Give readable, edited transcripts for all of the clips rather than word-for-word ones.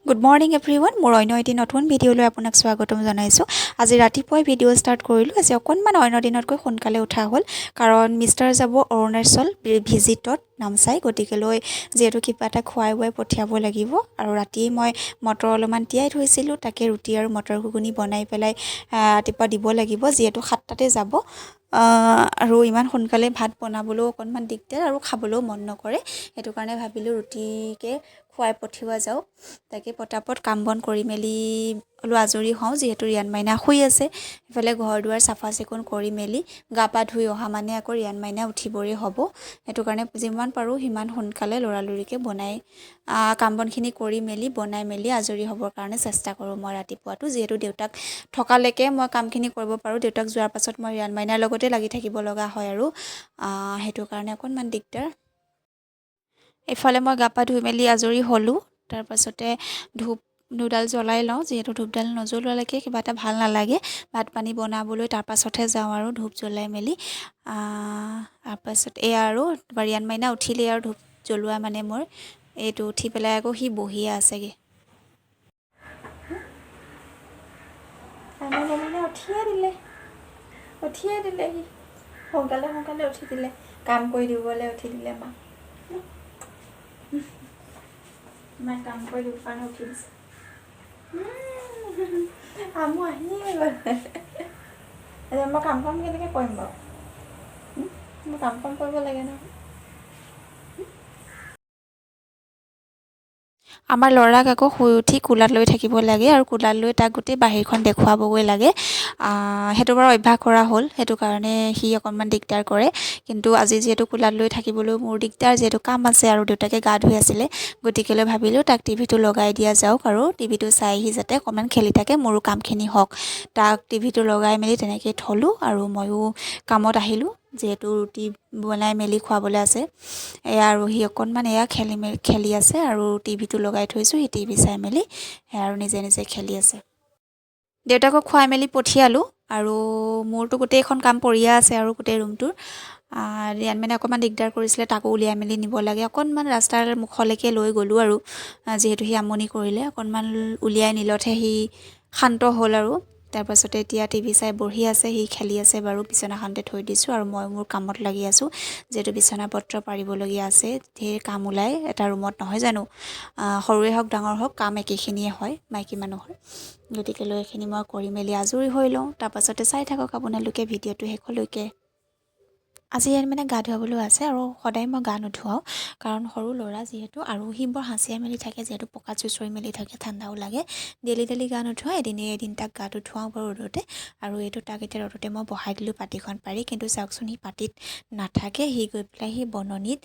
Good morning everyone, মোৰ অন্য এটি নতুন ভিডিঅ'লৈ আপোনাক স্বাগতম জনাইছোঁ। আজি ৰাতিপুৱাই ভিডিঅ' ষ্টাৰ্ট কৰিলোঁ। আজি অকণমান অন্য দিনতকৈ সোনকালে উঠা হ'ল, কাৰণ মিষ্টাৰ যাব অৰুণাচল ভিজিটত নামচাই। গতিকেলৈ যিহেতু কিবা এটা খুৱাই বুৱাই পঠিয়াব লাগিব। আৰু ৰাতিয়ে মই মটৰ অলপমান তিয়াই থৈছিলোঁ, তাকে ৰুটি আৰু মটৰ ঘুগুনি বনাই পেলাই ৰাতিপুৱা দিব লাগিব, যিহেতু 7টাতে যাব। আৰু ইমান সোনকালে ভাত বনাবলৈও অকণমান দিগদাৰ আৰু খাবলৈও মন নকৰে। সেইটো কাৰণে ভাবিলোঁ ৰুটিকে খুৱাই পঠিওৱা যাওক। তাকে পটাপট কাম বন কৰি মেলি অলপ আজৰি হওঁ, যিহেতু ৰিয়ান মাইনা শুই আছে। এইফালে ঘৰ দুৱাৰ চাফা চিকুণ কৰি মেলি গা পা ধুই অহা মানে আকৌ ৰিয়ান মাইনা উঠিবৰে হ'ব। সেইটো কাৰণে যিমান পাৰোঁ সিমান সোনকালে লৰালৰিকৈ বনাই কাম বনখিনি কৰি মেলি বনাই মেলি আজৰি হ'বৰ কাৰণে চেষ্টা কৰোঁ মই ৰাতিপুৱাটো। যিহেতু দেউতাক থকালৈকে মই কামখিনি কৰিব পাৰোঁ, দেউতাক যোৱাৰ পাছত মই ৰিয়ান মাইনাৰ লগতে লাগি থাকিব লগা হয় আৰু সেইটো কাৰণে অকণমান দিগদাৰ। এইফালে মই গা পা ধুই মেলি আজৰি হ'লোঁ। তাৰপাছতে ধূপ দুডাল জ্বলাই লওঁ, যিহেতু ধূপডাল নজ্বলোৱালৈকে কিবা এটা ভাল নালাগে ভাত পানী বনাবলৈ। তাৰপাছতহে যাওঁ আৰু ধূপ জ্বলাই মেলি। তাৰপাছত এয়া আৰু ৰিয়ান মাইনা উঠিলেই আৰু ধূপ জ্বলোৱা মানে মোৰ এইটো উঠি পেলাই আকৌ সি বহিয়ে আছেগৈ। মাইনা উঠিয়ে দিলে, উঠিয়ে দিলে। সি সোনকালে সোনকালে উঠি দিলে, কাম কৰি দিবলৈ উঠি দিলে। মা মায়ে কাম কৰি দিব কাৰণে উঠি দিছে। আমো আহিয়ে গ'ল। এতিয়া মই কাম কাম কেনেকৈ কৰিম বাৰু? মই কাম কাম কৰিব লাগে নহয়। আমাৰ ল'ৰাক আকৌ শুই উঠি কোলাত লৈ থাকিব লাগে আৰু কোলাত লৈ তাক গোটেই বাহিৰখন দেখুৱাবগৈ লাগে। সেইটো বাৰু অভ্যাস কৰা হ'ল, সেইটো কাৰণে সি অকণমান দিগদাৰ কৰে। কিন্তু আজি যিহেতু কোলাত লৈ থাকিবলৈও মোৰ দিগদাৰ, যিহেতু কাম আছে আৰু দেউতাকে গা ধুই আছিলে, গতিকেলৈ ভাবিলোঁ তাক টিভিটো লগাই দিয়া যাওক আৰু টিভিটো চাই সি যাতে অকণমান খেলি থাকে, মোৰো কামখিনি হওক। তাক টিভিটো লগাই মেলি তেনেকেই থ'লোঁ আৰু ময়ো কামত আহিলোঁ, যিহেতু ৰুটি বনাই মেলি খুৱাবলৈ আছে। এয়া আৰু সি অকণমান এয়া খেলি মেলি খেলি আছে আৰু টিভিটো লগাই থৈছোঁ, সি টিভি চাই মেলি সেয়া আৰু নিজে নিজে খেলি আছে। দেউতাকক খুৱাই মেলি পঠিয়ালোঁ আৰু মোৰতো গোটেইখন কাম পৰিয়ে আছে আৰু গোটেই ৰুমটোৰ। ৰিয়ান মানে অকণমান দিগদাৰ কৰিছিলে, তাকো উলিয়াই মেলি নিব লাগে। অকণমান ৰাস্তাৰ মুখলৈকে লৈ গ'লোঁ আৰু যিহেতু সি আমনি কৰিলে, অকণমান উলিয়াই নিলতহে সি শান্ত হ'ল। আৰু তাৰপাছতে এতিয়া টিভি চাই বহি আছে, সি খেলি আছে বাৰু। বিচনাখনতে থৈ দিছোঁ আৰু মই মোৰ কামত লাগি আছোঁ, যিহেতু বিচনা পত্ৰ পাৰিবলগীয়া আছে। ঢেৰ কাম ওলায় এটা ৰুমত, নহয় জানো? সৰুৱে হওক ডাঙৰ হওক, কাম একেখিনিয়ে হয় মাইকী মানুহৰ। গতিকে লৈ এইখিনি মই কৰি মেলি আজৰি হৈ লওঁ, তাৰপাছতে চাই থাকক আপোনালোকে ভিডিঅ'টো শেষলৈকে। আজি ইয়াত মানে গা ধুৱাবলৈও আছে আৰু সদায় মই গা নুধুৱাওঁ, কাৰণ সৰু ল'ৰা যিহেতু আৰু সি বৰ হাঁচিয়াই মেলি থাকে, যিহেতু পকাত চুঁচৰি মেলি থাকে, ঠাণ্ডাও লাগে। ডেইলি ডেইলি গা নুধুৱাওঁ, এদিনে এদিন তাক গাটো ধুৱাওঁ বাৰু ৰ'দতে। আৰু এইটো তাক এতিয়া ৰ'দতে মই বহাই দিলোঁ পাতিখন পাৰি, কিন্তু চাওকচোন সি পাতিত নাথাকে, সি গৈ পেলাই সি বননিত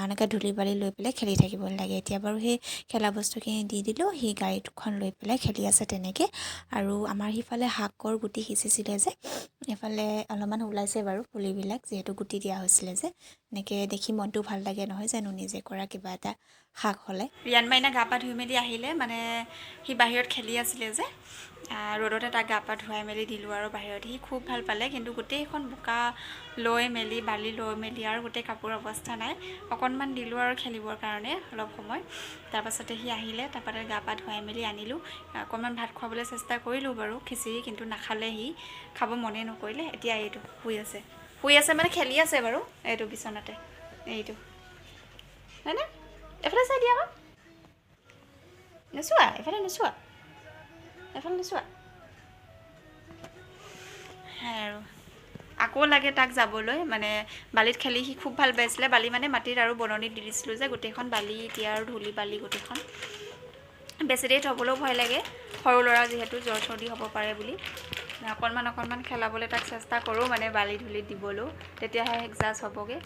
এনেকৈ ধূলি বালি লৈ পেলাই খেলি থাকিব লাগে। এতিয়া বাৰু সেই খেলা বস্তুখিনি দি দিলোঁ, সি গাড়ীখন লৈ পেলাই খেলি আছে তেনেকৈ। আৰু আমাৰ সিফালে শাকৰ গুটি সিঁচিছিলে যে, এইফালে অলপমান ওলাইছে বাৰু পুলিবিলাক, যিহেতু গুটি দিয়া হৈছিলে যে। এনেকৈ দেখি মনটো ভাল লাগে, নহয় জানো, নিজে কৰা কিবা এটা শাক হ'লে। ৰিয়ান মাইনা গা পা ধুই মেলি আহিলে, মানে সি বাহিৰত খেলি আছিলে যে, ৰ'দতে তাক গা পা ধুৱাই মেলি দিলোঁ আৰু বাহিৰত সি খুব ভাল পালে। কিন্তু গোটেইখন বোকা লৈ মেলি বালি লৈ মেলি আৰু গোটেই কাপোৰ অৱস্থা নাই। অকণমান দিলোঁ আৰু খেলিবৰ কাৰণে অলপ সময়, তাৰপাছতে সি আহিলে, তাৰপৰা গা পা ধুৱাই মেলি আনিলোঁ। অকণমান ভাত খুৱাবলৈ চেষ্টা কৰিলোঁ বাৰু খিচিৰি, কিন্তু নাখালে, সি খাব মনেই নকৰিলে। এতিয়া এইটো শুই আছে, শুই আছে মানে খেলি আছে বাৰু এইটো বিচনাতে, এইটো হয়নে? এইফালে চাই দিয়া আকৌ, নোচোৱা, এইফালে নোচোৱা, এইফালে নোচোৱা। সেয়াই আৰু আকৌ লাগে তাক যাবলৈ, মানে বালিত খেলি সি খুব ভাল পাইছিলে। বালি মানে মাটিত আৰু বননিত দি দিছিলোঁ যে, গোটেইখন বালি এতিয়া আৰু ধূলি বালি গোটেইখন। বেছি দেৰি থ'বলৈও ভয় লাগে, সৰু ল'ৰা যিহেতু জ্বৰ চৰ্দি হ'ব পাৰে বুলি। অকণমান অকণমান খেলাবলৈ তাক চেষ্টা কৰোঁ, মানে বালি ধূলিত দিবলৈও, তেতিয়াহে এডজাষ্ট হ'বগৈ।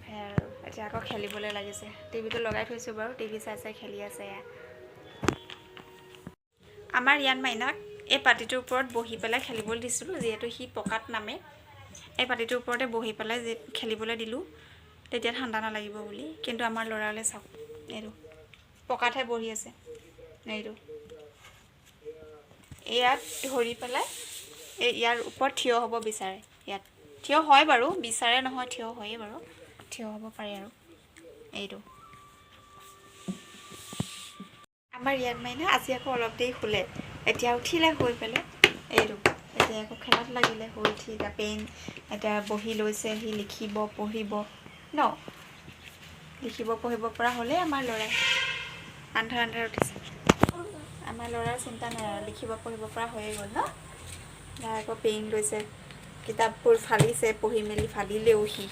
সেয়াই আৰু এতিয়া আকৌ খেলিবলৈ লাগিছে। টিভিটো লগাই থৈছোঁ বাৰু, টিভি চাই চাই খেলি আছে। এয়া আমাৰ ৰিয়ান মাইনাক এই পাতিটোৰ ওপৰত বহি পেলাই খেলিবলৈ দিছিলোঁ, যিহেতু সি পকাত নামে। এই পাতিটোৰ ওপৰতে বহি পেলাই যে খেলিবলৈ দিলোঁ, তেতিয়া ঠাণ্ডা নালাগিব বুলি। কিন্তু আমাৰ ল'ৰালৈ চাওক, এইটো পকাতহে বহি আছে। এইটো ইয়াত ধৰি পেলাই এই ইয়াৰ ওপৰত থিয় হ'ব বিচাৰে। ইয়াত থিয় হয় বাৰু, বিচাৰে নহয়, থিয় হয়েই বাৰু, থিয় হ'ব পাৰে। আৰু এইটো আমাৰ ইয়াত মাইনা আজি আকৌ অলপ দেৰি শুলে, এতিয়া উঠিলে শুই পেলাই। এইটো এতিয়া আকৌ খেলাত লাগিলে শুই উঠি। এতিয়া পেন, এতিয়া বহি লৈছে, সি লিখিব পঢ়িব ন। লিখিব পঢ়িব পৰা হ'লেই আমাৰ ল'ৰাই আন্ধাৰ আন্ধাৰ উঠিছে। আমাৰ ল'ৰাৰ চিন্তা নাই আৰু, লিখিব পঢ়িব পৰা হৈয়ে গ'ল ন। আকৌ পেইন লৈছে, কিতাপবোৰ ফালিছে, পঢ়ি মেলি ফালিলেও সি।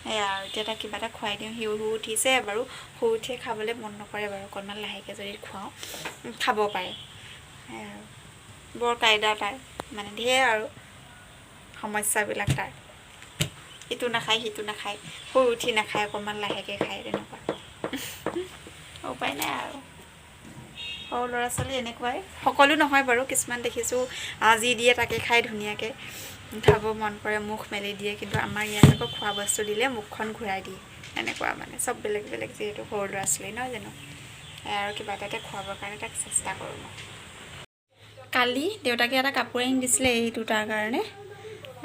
সেয়া আৰু এতিয়া তাক কিবা এটা খুৱাই দিওঁ। সি শুই উঠিছে বাৰু, শুই উঠিয়ে খাবলৈ মন নকৰে বাৰু, অকণমান লাহেকৈ যদি খুৱাওঁ খাব পাৰে। সেয়া আৰু বৰ কায়দা তাৰ, মানে ঢেৰ আৰু সমস্যাবিলাক তাৰ। ইটো নাখায় সিটো নাখায়, শুই উঠি নাখায়, অকণমান লাহেকৈ খায়, তেনেকুৱা। উপায় নাই আৰু, সৰু ল'ৰা ছোৱালী এনেকুৱাই। সকলো নহয় বাৰু, কিছুমান দেখিছোঁ যি দিয়ে তাকে খাই ধুনীয়াকৈ খাব মন কৰে, মুখ মেলি দিয়ে। কিন্তু আমাৰ ইয়াত আকৌ খোৱা বস্তু দিলে মুখখন ঘূৰাই দিয়ে, এনেকুৱা মানে চব বেলেগ বেলেগ, যিহেতু সৰু ল'ৰা ছোৱালী নহয় জানো। আৰু কিবা এটা খুৱাবৰ কাৰণে তাক চেষ্টা কৰোঁ মই। কালি দেউতাকে এটা কাপোৰ আনি দিছিলে এইটো তাৰ কাৰণে,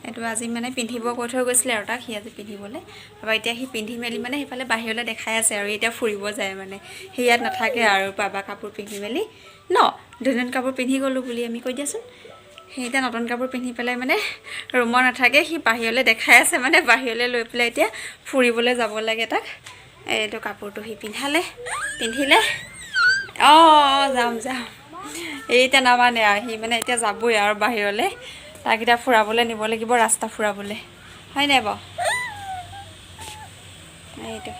এইটো আজি মানে পিন্ধিব কৈ থৈ গৈছিলে আৰু তাক, সি আজি পিন্ধিবলৈ। তাৰপৰা এতিয়া সি পিন্ধি মেলি মানে সেইফালে বাহিৰলৈ দেখাই আছে আৰু এতিয়া ফুৰিব যায় মানে, সি ইয়াত নাথাকে আৰু। বাবা কাপোৰ পিন্ধি মেলি ন, দুদিন কাপোৰ পিন্ধি গ'লোঁ বুলি আমি কৈ দিয়াচোন। সি এতিয়া নতুন কাপোৰ পিন্ধি পেলাই মানে ৰুমত নাথাকে, সি বাহিৰলৈ দেখাই আছে, মানে বাহিৰলৈ লৈ পেলাই এতিয়া ফুৰিবলৈ যাব লাগে তাক। এইটো কাপোৰটো সি পিন্ধালে, পিন্ধিলে। অঁ যাম যাম, এই এতিয়া নামানে আৰু সি, মানে এতিয়া যাবই আৰু বাহিৰলৈ। তাক এতিয়া ফুৰাবলৈ নিব লাগিব, ৰাস্তা ফুৰাবলৈ, হয় নাই বাৰু? এইটো